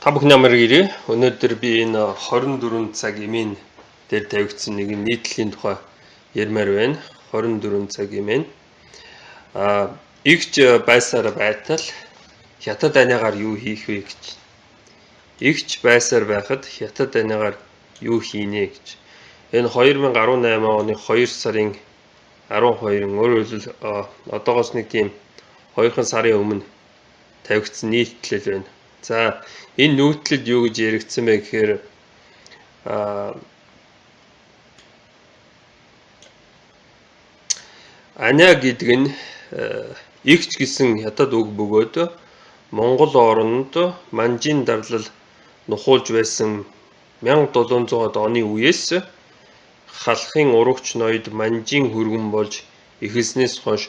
Та бүхний амар ирээ. Өнөөдөр би энэ 24 цаг эмийн дээр тавигдсан нэгэн нийтлэлийн тухай ярмаар байна. 24 цаг эмийн. Игч байсаар байтал хятад анигаар юу хийх вэ гэж. Игч байсаар байхад хятад анигаар юу хийнэ гэж. Энэ 2018 оны 2 сарын 12-ын өөрөөр хэлбэл одоогоос нэг тийм 2 сарын өмнө тавигдсан нийтлэл байна. За энэ нүүтлэлд юу гэж яригдсан бэ гэхээр аниа гэдэг нь игч гэсэн хятад үг бөгөөд Монгол оронд манжийн дарлал нухуулж байсан 1700-ад оны үеэс халахын урагч ноёд манжийн хөргөн болж эхэлснээс хойш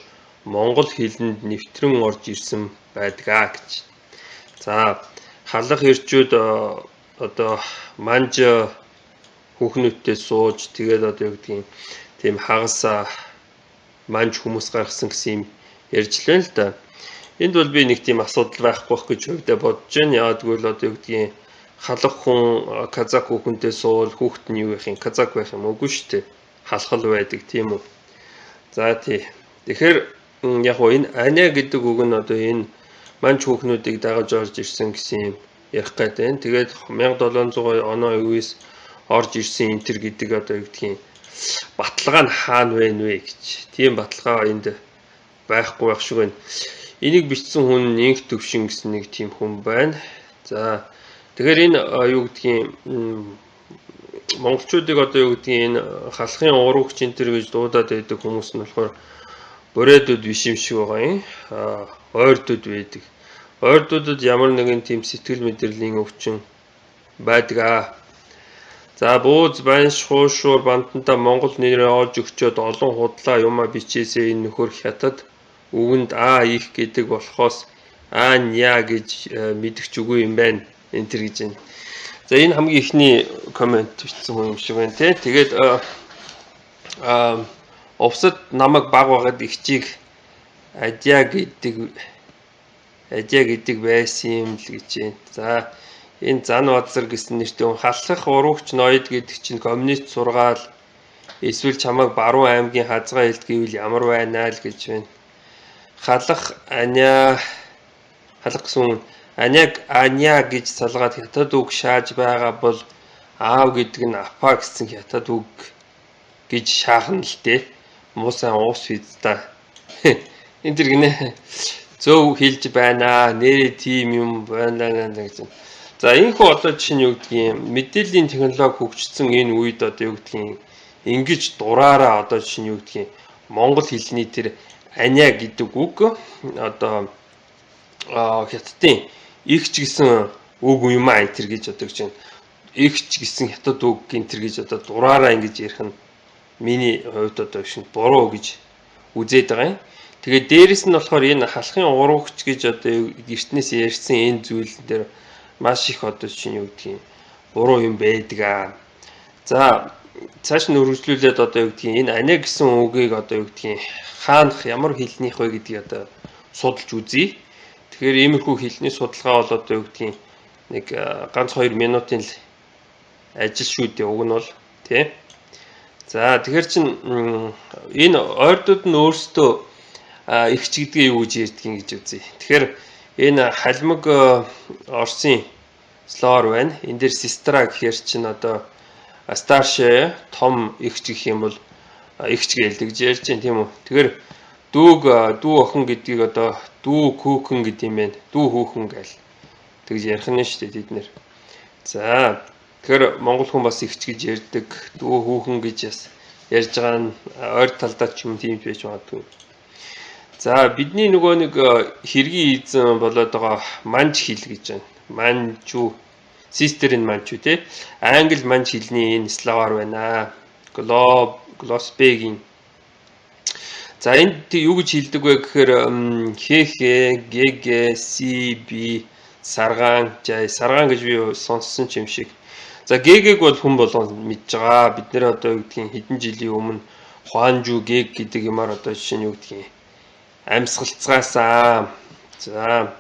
монгол хэлэнд нэвтрэн орж ирсэн байдгаа гэж. За халах эрчүүд одоо манж хүүхнүүдтэй сууж тэгээд одоо юу гэдгийг тийм хагас манж хүмүүс гаргасан гэсэн юм ярьж лээ л да. Энд бол би нэг тийм асуудал байхгүй байх гэж хувьдаа бодож байна. Яагаад гэвэл одоо юу гэдгийг халах хүн казак хүүхэнтэй суул хүүхэд нь юу байх юм казак байх юм үгүй шүү дээ. Халахал байдаг тийм үү. За тий. Тэгэхээр яг гоо энэ аниа гэдэг үг нь одоо энэ манж хүүхнүүдийг дагаж орж ирсэн гэсэн юм ярих гээд байна. Тэгээд 1700 оноо үеэс орж ирсэн энэ төр гэдэг одоо юу гэдгийг баталгаа нь хаана вэ нэ гэж. Тийм баталгаа энд байхгүй байх шиг байна. Энийг бичсэн хүн Инх Төвшин гэсэн нэг тийм хүн байна. За тэгэхээр энэ юу гэдгийг монголчуудыг одоо юу гэдгийг энэ халахын уруугч энэ төр гэж дуудаад байдаг хүмүүс нь болохоор бурайдууд биш юм шиг байгаа юм. Ойрдууд байдаг. Ойрдуудад ямар нэгэн тийм сэтгэл мэдрэлийн өвчин байдаг аа. За бууз банш хуушуур бантантаа монгол нэрээ олж өгчөөд олон худлаа юмаа бичээсээ энэ нөхөр хятад үгэнд а их гэдэг болохоос а ня гэж мэдгч үгүй юм байна. Энэ төр гэж байна. За энэ хамгийн эхний коммент бичсэн хүн юм шиг байна те. Тэгээд увсад намайг баг байгаад ихчийг адья гэдэг байсан юм л гэж байна. За энэ зан базар гэсэн нэртэй хүн халах уруугч ноёд гэдэг чинь коммунист сургаал эсвэл чамайг Баруун аймгийн хазгай хэлт гэвэл ямар байна л гэж байна. Халах аниа халах гэсэн хүн аниаг аниа гэж салгаад хятад үг шааж байгаа бол аав гэдэг нь апа гэсэн хятад үг гэж шаахна л дээ. Муу сайн уус физта. Энэ төр гинэ зөв хэлж байна. Нэрээ тийм юм байна гэж. За энэхүү одоо жишээ нь юу гэдгийг мэдээллийн технологи хөгжсөн энэ үед одоо юу гэдгийг ингэж дураараа одоо жишээ нь юу гэдгийг монгол хэлний тэр аниа гэдэг үг одоо хятадын игч гэсэн үг юм аа энэ төр гэж одоо гэж байна. Игч гэсэн хятад үг энэ төр гэж одоо дураараа ингэж ярих нь миний хувьд одоо шинэ буруу гэж үзээд байгаа юм. Тэгээд дээрэс нь болохоор энэ халахын уруугч гэж одоо эртнээс ярьсан энэ зүйл дээр маш их одоо чинь юу гэдгийг буруу юм байдаг аа. За цааш нь үргэлжлүүлээд одоо юу гэдгийг энэ аниа гэсэн үгийг одоо юу гэдгийг хаанах ямар хэлнийх вэ гэдгийг одоо судалж үзье. Тэгэхээр иймэрхүү хэлний судалгаа бол одоо юу гэдгийг нэг ганц 2 минутын л ажил шүү дээ уг нь бол тий. За тэгэхээр чин энэ ойрдууд нь өөрсдөө ихч гэдгээ юу гэж ярьдгийг гэж үзье. Тэгэхээр энэ халимаг Оросын слоор байна. Энэ дээр сестра гэхээр чин одоо старший том ихч гэх юм бол ихч гэлдэг гэж ярьж байна тийм үү. Тэгэхээр дүүг дүү охин гэдгийг одоо дүү хүүхэн гэдэг юм байна. Дүү хүүхэн гээл тэгж ярих нь шүү дээ тэд нэр. За тэгэхээр монгол хүн бас ихч гэж ярьдаг, дүү хүүхэн гэж бас ярьж байгаа нь ойр талдаа ч юм тийм байж магадгүй. За бидний нөгөө нэг хэргийн эзэн болоод байгаа манж хэл гэж байна. Манчу, систер нь манчу тий. Англи манж хэлний энэ славаар байна. Глосбегийн. За энд юу гэж хэлдэг вэ гэхээр хэ г си би саргаан, жай саргаан гэж би сонссон ч юм шиг. За ГГ-г бол хүн болгон мэдж байгаа. Бид нэр одоо юу гэдгийг хэдэн жилийн өмнө Хуанжу ГГ гэдэг юмар одоо жишээ нь юу гэдгийг амьсгалцгаасаа. За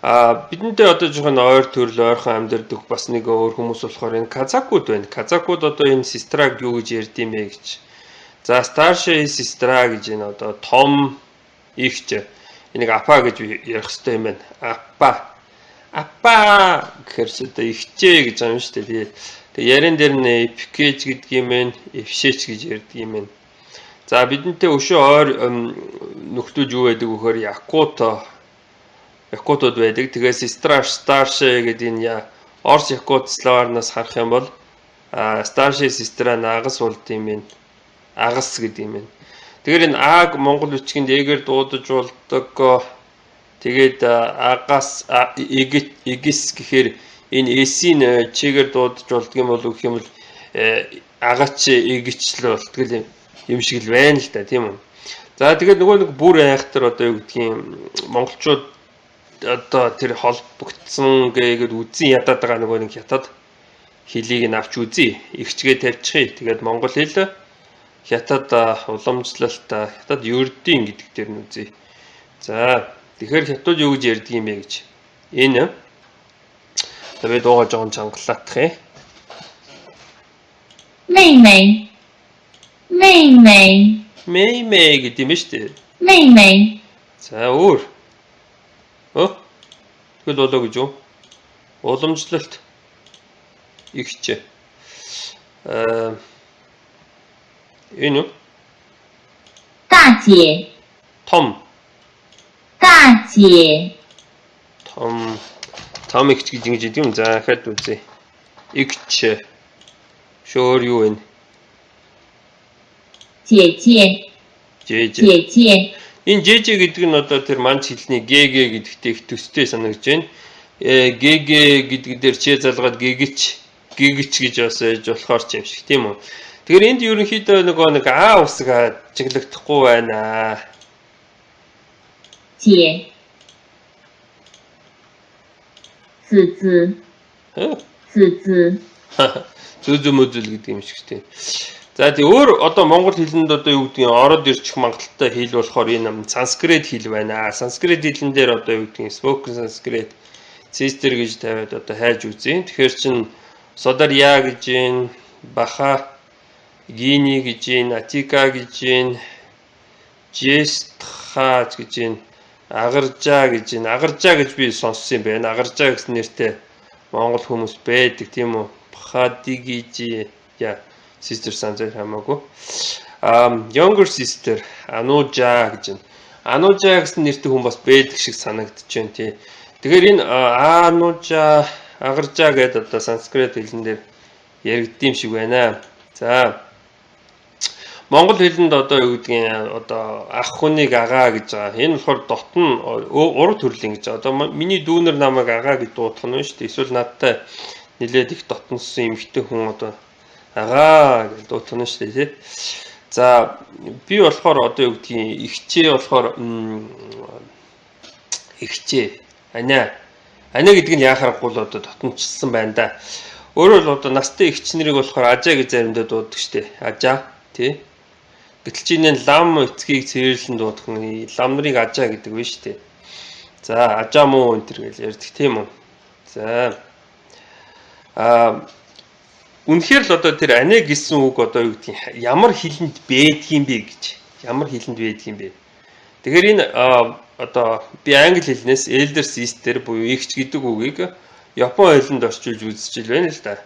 А бидэнтэй одоо жоохон ойр төрөл ойрхон амьдардаг бас нэг өөр хүмүүс болохоор энэ казакууд байна. Казакууд одоо энэ сестраг юу гэж ярьд юм бэ гэж. За старшая сестра гэж энэ одоо том ихч энийг апа гэж ярих хэрэгтэй юм байна. Апа. Апа гэхээр ч одоо ихчээ гэж байгаа юм шүү дээ. Тэгээ ярин дээр нь эпкэж гэдэг юм байна, эвшээч гэж ярьдаг юм байна. За бидэнтэй өшөө ойр нөхдүүд юу байдаг вөхөр Якутууд байдаг. Тэгээ сестра старшая гэдэг энэ Орос Якут словарнаас харах юм бол старшая сестра нагас болд юм байна. Агас гэдэг юм байна. Тэгэхээр энэ аг монгол бичгэнд эгээр дуудаж болдог. Тэгээд агас эгис гэхээр энэ эсийн чигээр дуудаж болдго юм бол гэх юм бол агач эгич л болтгол юм шиг л байна л да, тийм үү. За тэгээд нөгөө нэг бүр айхтар одоо юу гэдгийг монголчууд одоо тэр холбогдсон гээд үзэн ядаад байгаа нөгөө нэг хятад хэлийг нь авч үзье. Игчгээ тавьчихъя. Тэгээд монгол хэл хятад уламжлалт хятад ердийн гэдэг дээр нь үзье. За тэгэхээр хятад юу гэж ярьдаг юм бэ гэж. Энэ за би дуугаа жоохон чангалаатах юм. 妹妹，妹妹， Мэй мэй гэдэг юм шүү дээ. 妹妹， За өөр. Тэгвэл болоо гэж юу? Уламжлалт игч. Энэ үү? 大姐， Том. 大姐， Том. Том игч гэж ингэж идэв юм. За дахиад үзье. Игч. Шөөр юу вэ? 姐姐， Жэж. 姐姐， Энэ жж гэдэг нь одоо тэр манч хэлний ГГ гэдэгтэй их төстэй санагдаж байна. ГГ гэдэг дээр ч залгаад гэгч гэгч гэж бас ээж болохоор ч юм шиг тийм үү. Тэгэхээр энд ерөнхийдөө нөгөө нэг а үсэг ажиглагдахгүй байна. 姐，子子，子子， Зүү зүү мөзөл гэдэг юм шиг тийм. За тий өөр одоо монгол хэлэнд одоо юу гэдгийг ороод ирчих магадлалтай хэл болохоор энэ санскрит хэл байна. Санскрит хэлэн дээр одоо юу гэдгийг spoken sanskrit sister гэж тавиад одоо хайж үзье. Тэгэхээр чин Содарья гэж юм, Баха Гини гэж юм, Атика гэж юм, Жестха гэж юм, Агаржа гэж юм. Агаржа гэж би сонссон юм байна. Агаржа гэсэн нэртэй монгол хүмүүс байдаг тийм үү? Бхадигижи я sister санзай хамаагүй. Younger sister Анужа гэж юм. Анужа гэсэн нэртэй хүн бас байдаг шиг санагдаж байна тий. Тэгэхээр энэ Анужа, Агаржа гэдэг одоо санскрит хэлэн дээр яригдсан юм шиг байна. За монгол хэлэнд одоо юу гэдгийг одоо ах хүнийг агаа гэж байгаа. Энэ болохоор дотн уран төрлийн гэж. Одоо миний дүүнер намайг агаа гэж дуудах нь шүү дээ. Эсвэл надтай нилээд их дотноссон эмэгтэй хүн одоо агаа гэж дуудах нь шүү дээ тий. За би болохоор одоо юу гэдгийг ихчээ болохоор ихчээ аниа. Аниа гэдэг нь яах аргагүй л одоо дотночсон байна да. Өөрөөр л одоо настай эгч нарыг болохоор ажаа гэж заримдаа дууддаг шүү дээ. Ажаа тий. Гэтэл чи энэ лам эцгийг цэвэрлэн дуудах нь лам нарыг ажаа гэдэг биш үү? За ажаа муу энэ төр гэж ярьдаг тийм үү? За үнэхээр л одоо тэр анэ гэсэн үг одоо юу гэдгийг ямар хэлэнд байдгийм бэ гэж. Ямар хэлэнд байдгийм бэ? Тэгэхээр энэ одоо би англи хэлнээс elder sister буюу эгч гэдэг үгийг япон хэлэнд орчуулж үзчихэл байна л да.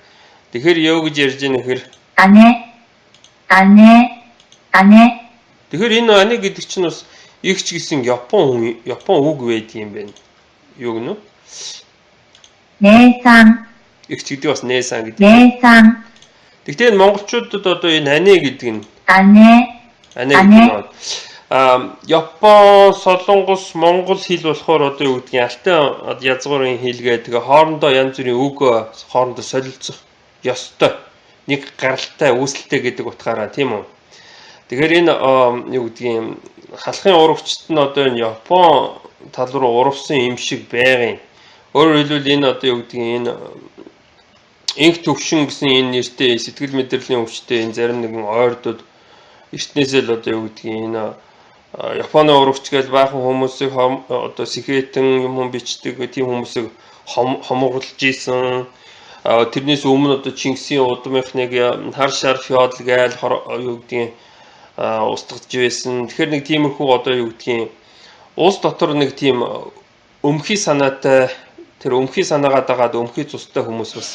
Тэгэхээр юу гэж ярьж байгаа нөхөр? 姉、姉、姉。 Тэгэхээр энэ ане гэдэг чинь бас эгч гэсэн япон хүн, япон үг байдаг юм байна. Юу гэнэ? 姉さん。 Эгч гэдэг бас нээсан гэдэг. 姉さん。 Тэгтээ энэ монголчуудад одоо энэ ане гэдэг нь 姉。 ане гэдэг нь Япон, Солонгос, Монгол хэл болохоор одоо юу гэдгийг алтан язгуурын хэлгээ тэгээ хоорондоо янз бүрийн үг хоорондоо солилцох ёстой. Нэг гаралтай, үүсэлтэй гэдэг утгаараа тийм үү. Тэгэхээр энэ юу гэдгийг халахын урагчд нь одоо энэ Япон тал руу урвсан юм шиг байгаа юм. Өөрөөр хэлбэл энэ одоо юу гэдгийг энэ инх төвшин гэсэн энэ нэртэй сэтгэл мэдрэлийн өвчтэй энэ зарим нэгэн ойрдод эртнээсээ л одоо юу гэдгийг энэ Японы урагч гэж баахан хүмүүсийг одоо сэхэтэн юм хүн бичдэг тийм хүмүүсийг хомоглож исэн. Тэрнээс өмнө одоо Чингисийн удмынхныг хар шар феодал гээл юу гэдгийг устгаж байсан. Тэгэхээр нэг тиймэрхүү одоо юу гэдгийг улс дотор нэг тийм өмхий санаатай, тэр өмхий санаагаа дагаад өмхий цустай хүмүүс бас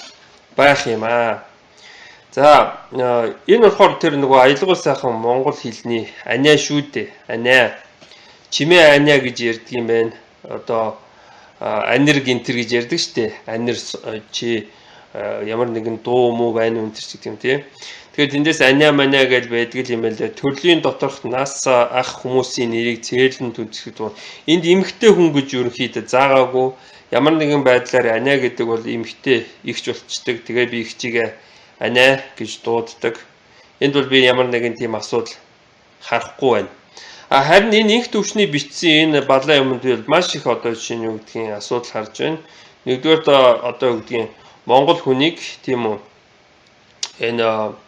байх юм аа. За, энэ болохоор тэр нөгөө аялгау сайхан монгол хэлний аниа шүү дээ. Аниа. Чимээ аниа гэж ярьдаг юм байна. Одоо анир гинтер гэж ярьдаг шүү дээ. Анир чи ямар нэгэн дуу муу байна уу энэ ч гэдэг юм тий. Тэгэхээр тэндээс аниа маниа гэж байдаг юм байна лээ. Төрлийн доторх нас ах хүмүүсийн нэрийг цээрлэн түнцэхэд бол энд эмэгтэй хүн гэж ерөнхийдөө заагаагүй, ямар нэгэн байдлаар аниа гэдэг бол эмэгтэй ихч болчдөг. Тэгээ би ихчигээ аниа гэж дууддаг. Энд бол би ямар нэгэн тийм асуудал харахгүй байна. А харин энэ инх төвшний бичсэн энэ балаа юмд би маш их одоо жишээ нь юу гэдгийг асуудал харж байна. Нэгдүгээр одоо юу гэдгийг Монгол хүнийг тийм үү энэ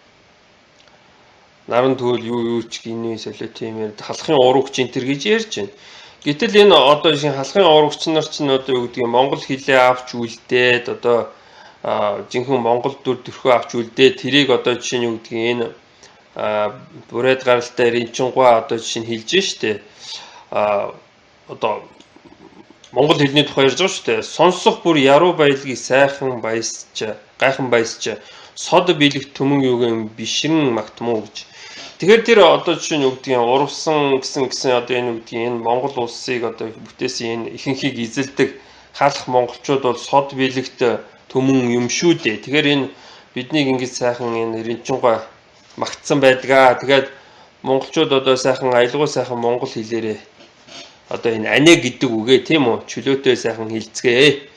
наран төөл юу юу ч гинэ солио тийм халахын урагч энэ төр гэж ярьж байна. Гэтэл энэ одоо шинэ халахын урагч нар чинь одоо юу гэдгийг монгол хэлээ авч үлдээд одоо жинхэнэ монгол дүр төрхөө авч үлдээд тэрийг одоо жишээ нь юу гэдгийг энэ бүрээд гаралтай ринчингуа одоо жишээ нь хэлж штэ. Одоо монгол хэлний тухай ярьж байгаа шүү дээ. Сонсох бүр яруу баялагийг сайхан баясч, гайхан баясч, сод бэлэг түмэн юугийн бишрэн магтмуу гэж. Тэгэхээр тэр одоо жишээ нь юу гэдгийг урвсан гэсэн гэсэн одоо энэ юу гэдгийг энэ Монгол улсыг одоо бүтээсэн энэ ихэнхийг эзэлдэг халах монголчууд бол сод бэлэгт түмэн юм шүү дээ. Тэгэхээр энэ биднийг ингэж сайхан энэ ринчингуй магтсан байдгаа. Тэгээд монголчууд одоо сайхан аялгау сайхан монгол хэлээрээ одоо энэ аниа гэдэг үгээ тийм үү чөлөөтэй сайхан хэлцгээе.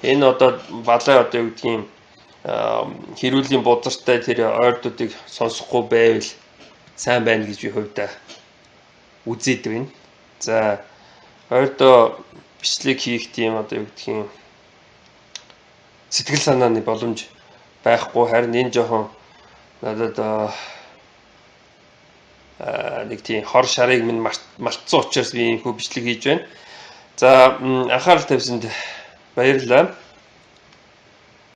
Энэ одоо балай одоо юу гэдгийг хэрүүлийн бузартай тэр ойрдуудыг сонсохгүй байвал сайн байна гэж би хувьдаа үзээд байна. За, ойрдоо бичлэг хийх тийм одоо юу гэдгийг сэтгэл санааны боломж байхгүй, харин энэ жоохон надад нэг тийм хор шарыг минь мартсан учраас би энэхүү бичлэг хийж байна. За, анхаарал тавьсанд баярлалаа.